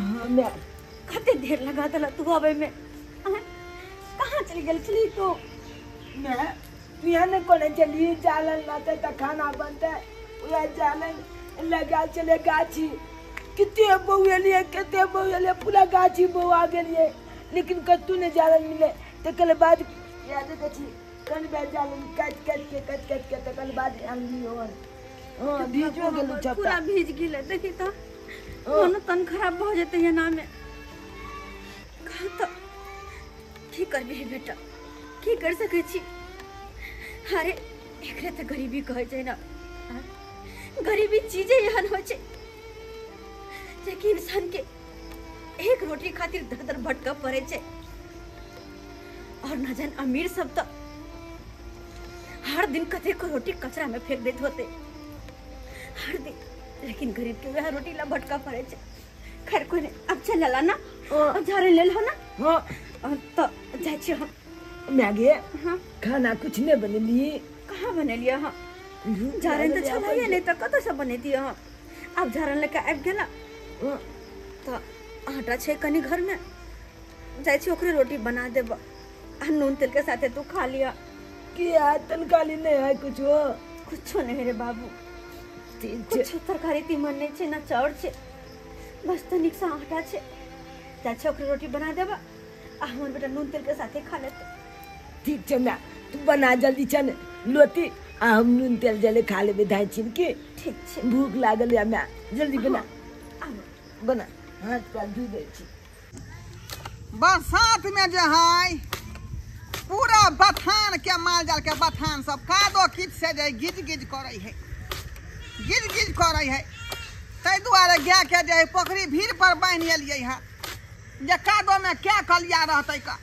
हाँ मैं कते देर लगा देला तू आबै में। कहाँ चलि गेल छली तू? मैं तू यहाँ ने कोने चली जालन लाते त खाना बनते उहे जालन लगा चले गाछी कितने बौएलिए कते बौएलिए पूरा गाछी बौआ गेलिए लेकिन कतू ने जालन मिले। तकर बाद याद देखी कन बे जालन काट काट के काट काट के तकर बाद आनली और हां भीजो गेलु छपा पूरा भीज गेलै। देखी त मन तन खराब भ जेतै एना में। कहाँ त की करबी बेटा, की कर सकै छी? अरे एकरे त गरीबी कहै छै ना। गरीबी चीजे एहन होइ छै जे कि इंसान के एक रोटी खातिर दर दर भटकऽ पड़ै छै। और न जान अमीर सब त हर दिन कतेको रोटी कचरा में फेंक दैत होते हर दिन, लेकिन गरीब के वह रोटी ला भटका पड़े छै। खैर कोई नहीं, अब चल ला ना, अब झाड़े ले लो ना। हाँ तो जाइ छी हम। मैगे हाँ खाना कुछ नहीं बनेली? कहाँ बनेलियै हाँ? झाड़न तऽ छलैये नहि तऽ कतऽसँ बनेतियै हम? आब झाड़न लऽ कऽ आबि गेला तऽ आटा छै कनि घरमे, जाइ छी ओकरे रोटी बना देब आ नून तेल के साथे तू खा लिअ। किया तनकाली नहीं है कुछो? कुछो नहीं रे बाबू, कुछो तरकारी तीमन नहीं छै ना चाउर छै, बस तनिक सा आटा छै। जाइ छी ओकरे रोटी बना देब आ हमर बेटा नून तेल के साथे खा लेतै। ठीक छै माय, तू बना जल्दी छन लोटी आ हम नून तेल जले खा लेबै धाइ छिन के। ठीक छै, भूख लागल या माय, जल्दी बना बना, हाथ पैर धो दै छी। बरसात में जे है पूरा बथान के माल जाल के बथान सब कादो कीच से जे गिज गिज करै है, गिज गिज करै है। ताहि दुआरे गाय के जे है पोखरी भीड़ पर बान्हि एलियै हँ जे कादो में क्या कलिया रहतै का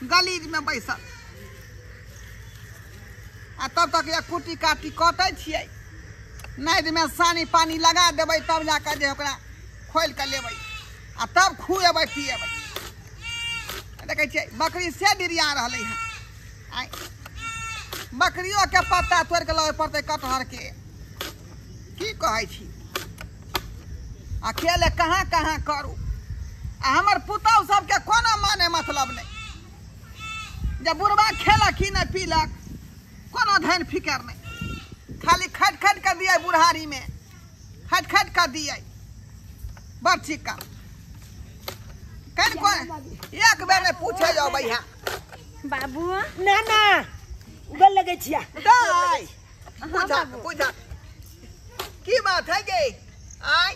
गलीज में बैसल। आ तब तक ये कुटी काटी कटै छियै, नदिमे सानी पानी लगा देबै तब जाकऽ जे ओकरा खोलि कऽ लेबै आ तब खुएबै पिएबै। देखै छियै बकरी से डिरिया रहलै हँ। आइ बकरियोके पत्ता तोड़ि कऽ लबै पड़तै कटहरके। की कहै छी अकेले कहाँ कहाँ करू। आ हमर पुतहु सबके कोनो माने मतलब नहि, जे बुढ़बा खेलक कि नहि पीलक कोनो धन फिकर नहि, खाली खट खट कऽ दियै बुढ़ारीमे, खट खट कऽ दियै बड़ चिक्का। एक बेर नहि पूछे जाओ भैया बाबू। ना ना गल लगे छिया दाई पूछा पूछा की बात है गे? आय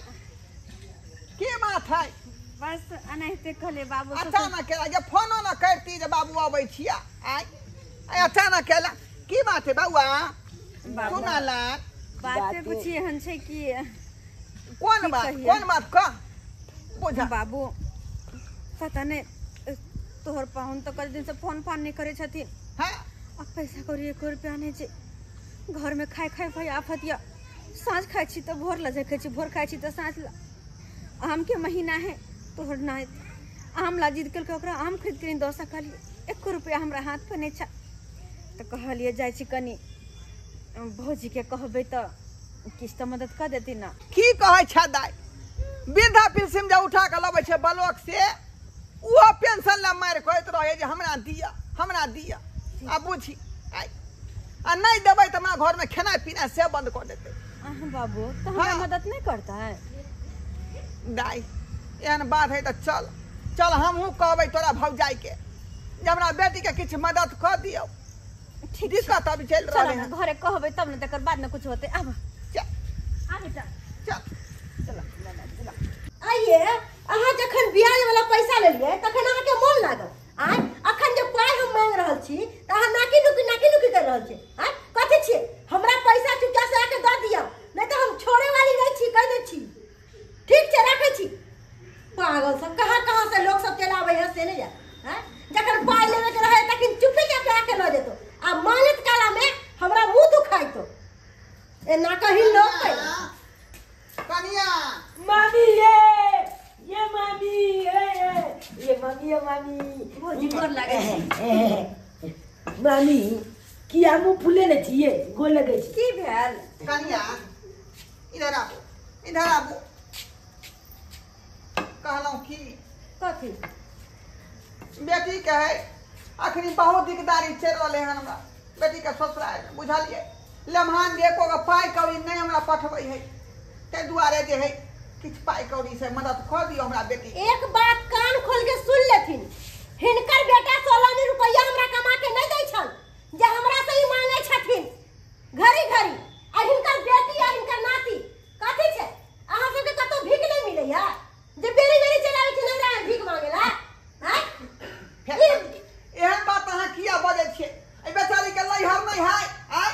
की बात है? बस अनाहिते कहले बाबू। अचानक केला जे फोनो न करती जे बाबू अबै छिया। आय आय अचानक केला की बात है बउआ? सुना ला बात कुछ एहन छै कि कोन बात, कोन बात कह बुझा बाबू। पता नहीं तोहर पाहुन तो कल दिन से फोन फान नहीं करे छथिन। हाँ अब पैसा कौड़ी एको रुपया नहीं छै घर में, खाए खाए भाई आफत या साँझ खाइ छी तो भोर ला खाइ छी, भोर खाइ छी तो साँझ ला। आम के महीना है तोहर ना आम ला जिद कलकै ओकरा आम खरीद के दऽ सकलियै, एको रुपया हमरा हाथ पर नहीं छै। तो कहलियै जाइ छी कनि भौजी के कहबै तऽ किछु तऽ मदद कऽ देती ना। की कहै छै दाइ, वृद्धा पेंशन जे उठा कऽ लबै छै ब्लॉक से ओहो पेंशन ला मारि कहैत रहै जे हमरा दिअ हमरा दिअ। आ बुझी आ नहि देबै तऽ हमरा घरमे खेनाइ पिनाइ से बंद कऽ देतै। अहाँ बाबू तऽ हमरा मदद नहि करतै? दाइ एहन बात है तऽ चल चल हमहूँ कहबै तोरा भौजाइके जे हमरा बेटीके किछु मदद कऽ दियौ। ठीक दिक्कत अभी चलि रहलै हँ, घरे कहबै तब ने तकर बाद ने कुछ होतै। आब चल आ बेटा चल चल चल। आइए अहाँ जखन ब्याज वाला पैसा लेलियै तखन अहाँके मोन लागल। आय अखन जे पाइ हम मांग रहल छी तऽ अहाँ नाकी नुकी कर रहल छी। आय कथी छियै? हमरा पैसा चुपचाप से आके दऽ दिअ, नहि तऽ हम छोड़े वाली नहि छी, कहि दै छी। ठीक छै राखै छी। पागल सब कहाँ कहाँ से लोग सब चलि आबै है से नहि जाय। आँय जखन पाइ लेबे के रहै तखन चुपे चापे आके लऽ जेतौ, आ मांगैत कालामे हमरा मुँह दुखाइतो। एना कही लोक कनिया मामी ये मामी ये मामी ये मामी भौजी गोर लागै छै। मामी किया मुँह फूले ने छियै? गोर लगै छी। की भेल कनिया? इधर आबू इधर आबू। कहलहुँ की कथी बेटी के है अखनी बहुत दिकदारी चलि रहलै हन हमरा बेटी के ससुराल बुझलियै। लम्हान जे एको गो पाइ कौड़ी नहि हमरा पठबै है, ताहि दुआरे जे है किछु पाइ कौड़ी से मदद कऽ दियौ हमरा बेटी। एक बात कान खोल के सुन लेथिन, हिनकर बेटा 16 रुपया हमरा कमा के नहीं दै छल जे हमरा से ही मांगे छथिन घड़ी घड़ी। आ हिनकर बेटी आ हिनकर नाती कथी छै, अहाँ सबके कतौ भीख नहीं मिलैया जे बेरी बेरी चलाबै छै नैहरा में भीख मांगेला? आँय एहन बात अहाँ किया बजै छियै? एहि बेचारी के लैहर नहीं है, आँय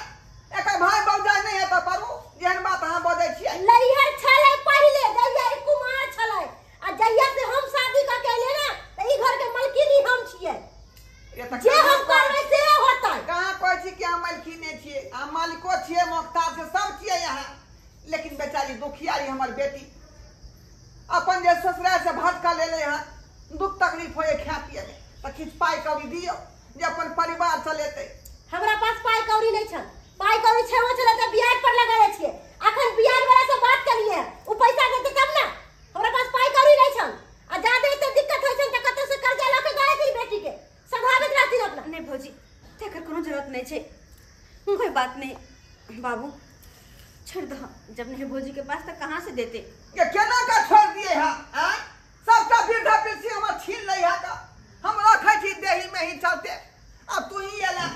एकर भाई भौजाइ नहीं है तऽ परू एहन बात अहाँ बजै छियै। लैहर छलै पहिले जहिया ई कुमार छलै, आ जहिया से हम शादी कऽ के एलियै ना तऽ ई घर के मलकिनी हम छियै, जे हम करबै से होतै। कहाँ कहै छी कि अहाँ मालकिने छियै? अहाँ मालिको छियै, मोख्तार से सब छियै अहाँ, लेकिन बेचारी दुखियारी हमर बेटी अपन जे ससुराल से भटका लेले हँ, दुख तकलीफ होइए खाए पियैमे, तऽ किछु पाइ कौड़ी दियौ जे अपन परिवार चलेतै। हमरा पास पाइ कौड़ी नहीं छल, पाइ कौड़ी छेबो छलै तऽ ब्याज पर लगेने छियै। अखन ब्याज वाला से बात करियै, उ पैसा देतै तब ना। हमरा पास पाइ कौड़ी नहीं छल, आ जादे एते दिक्कत होइ छल तऽ कतौ से कर्जा लऽ के दऽ देथिन बेटी के, सम्भालैत रहथिन अपना। नहीं भौजी तेकर कोनो जरूरत नहीं छै, कोई बात नहीं बाबू छोड़ दो, जब नहीं भौजी के पास तो कहाँ से देते? ये केना का छोड़ दिए है? आँय सबटा वृद्धा पेंशन हमर छीन लै है का, हम रखै छी देही में ही चलते। अब तू ही एला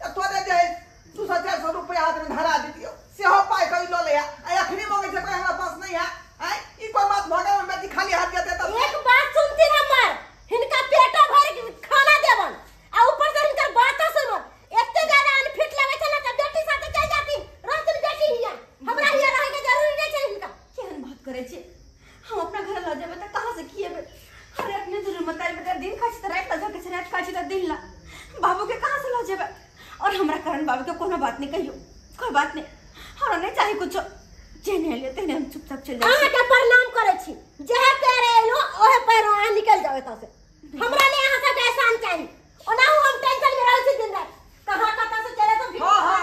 तऽ तोरे जे है 200-400 रुपया हाथ में धरा दितियौ, सेहो पाइ कौड़ी लऽ लै है, आ अखनी मंगै छै कोइ हमरा पास नहीं है। आँय ई कोइ बात भऽ गेल? बेटी खाली हाथ जेतै तऽ। एक बात सुनथिन हमर, हिनका पेटो भरि के खाना देबन आ ऊपर से हिनकर बातो सुनबन। एते ज्यादा अनफिट लगै छै ना तऽ बेटी साथे चलि जाथिन, रहथिन बेटी हियाँ, हमरा हियाँ रहै के जरूरी नहीं छै हिनका। केहन बात करै छी, हम अपना घर लऽ जेबै तऽ कहाँ से खिएबै? अरे अपने दुनू मतारी बेटा दिन खाइ छी तऽ राति लऽ झकै छै, राति खाइ छी तऽ दिन ला, बाबू के कहाँ से लऽ जेबै? और हमरा कारण बाबू के कोनो बात नहीं कहियो, कोई बात नहीं, हमरा नहीं चाही कुछो, जेने एलियै तेने हम चुपचाप चलि जाइ छी। अहाँके प्रणाम करै छी, जेहे पैरे एलहुँ ओहे पैर अहाँ निकलि जाउ एतऽ से, हमरा नहि अहाँ सबके एहसान चाही। ओनाहु हम टेंशन में रहै छी दिन राति, कहाँ कतऽ से चले तऽ भीख हाँ हाँ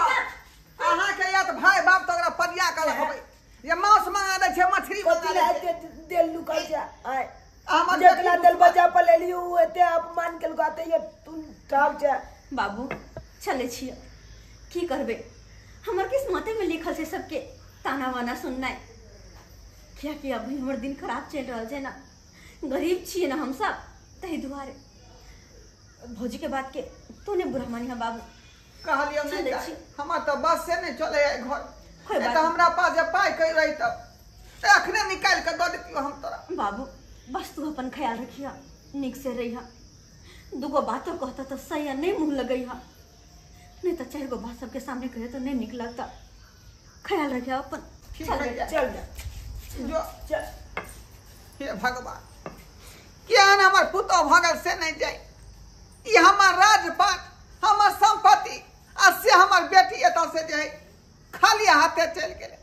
अहाँके या तऽ भाय बाप तऽ ओकरा परिया कऽ रखबै जे मांस मंगा दै छै, मछली मंगा दै छै। देल लुकल छै आँय हमर जेकरा बेटी दल बजा पर लेली उ एते अपमान केलको, आते ये तू ठाव छै। बाबू चलै छियै, की करबै, हमर किस्मते में लिखल छै सबके ताना वाना सुननाइ, कियाकि अभी हमर दिन खराब चलि रहल छै ना, गरीब छियै ना हमसब, ताहि दुआरे भौजी के बात के तू नहीं बुरा मानिहा बाबू। कहलियौ नहि चलै जाय, छी। हमर तऽ बस से नहि चलै है घर, कोइ नहि बात तऽ हमरा पास जे पाइ कहि रही तब तऽ अखने निकालि कऽ दऽ देतियौ हम तोरा। बाबू बस तू अपन ख्याल रखिहा, नीक से रहिहा, दूगो बातो कहता तो सही नहीं मुँह लगैहा, नहीं तो 4 गो बात सबके सामने कहे तो नहीं निक लगता, ख्याल रखिहा अपन। ठीक चल है बेटा। चल जा जो चल। हे भगवान, केहन हमर पुतोह भऽ गेल से नहि जाय, ई हमर राजपाट, हमर सम्पत्ति, आ से हमर बेटी एतऽ से जे है खाली हाथे चलि गेलै।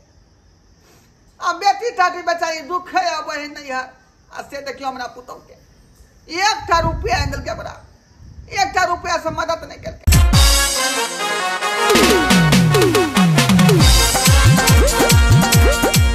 आ बेटी टाटी बेचारी दुखे अबै है नैहर, आ से देखियौ हमरा पुतोहके एकटा रुपया आनि देलकै ओकरा, एकटा रुपया से मदद नहि केलकै।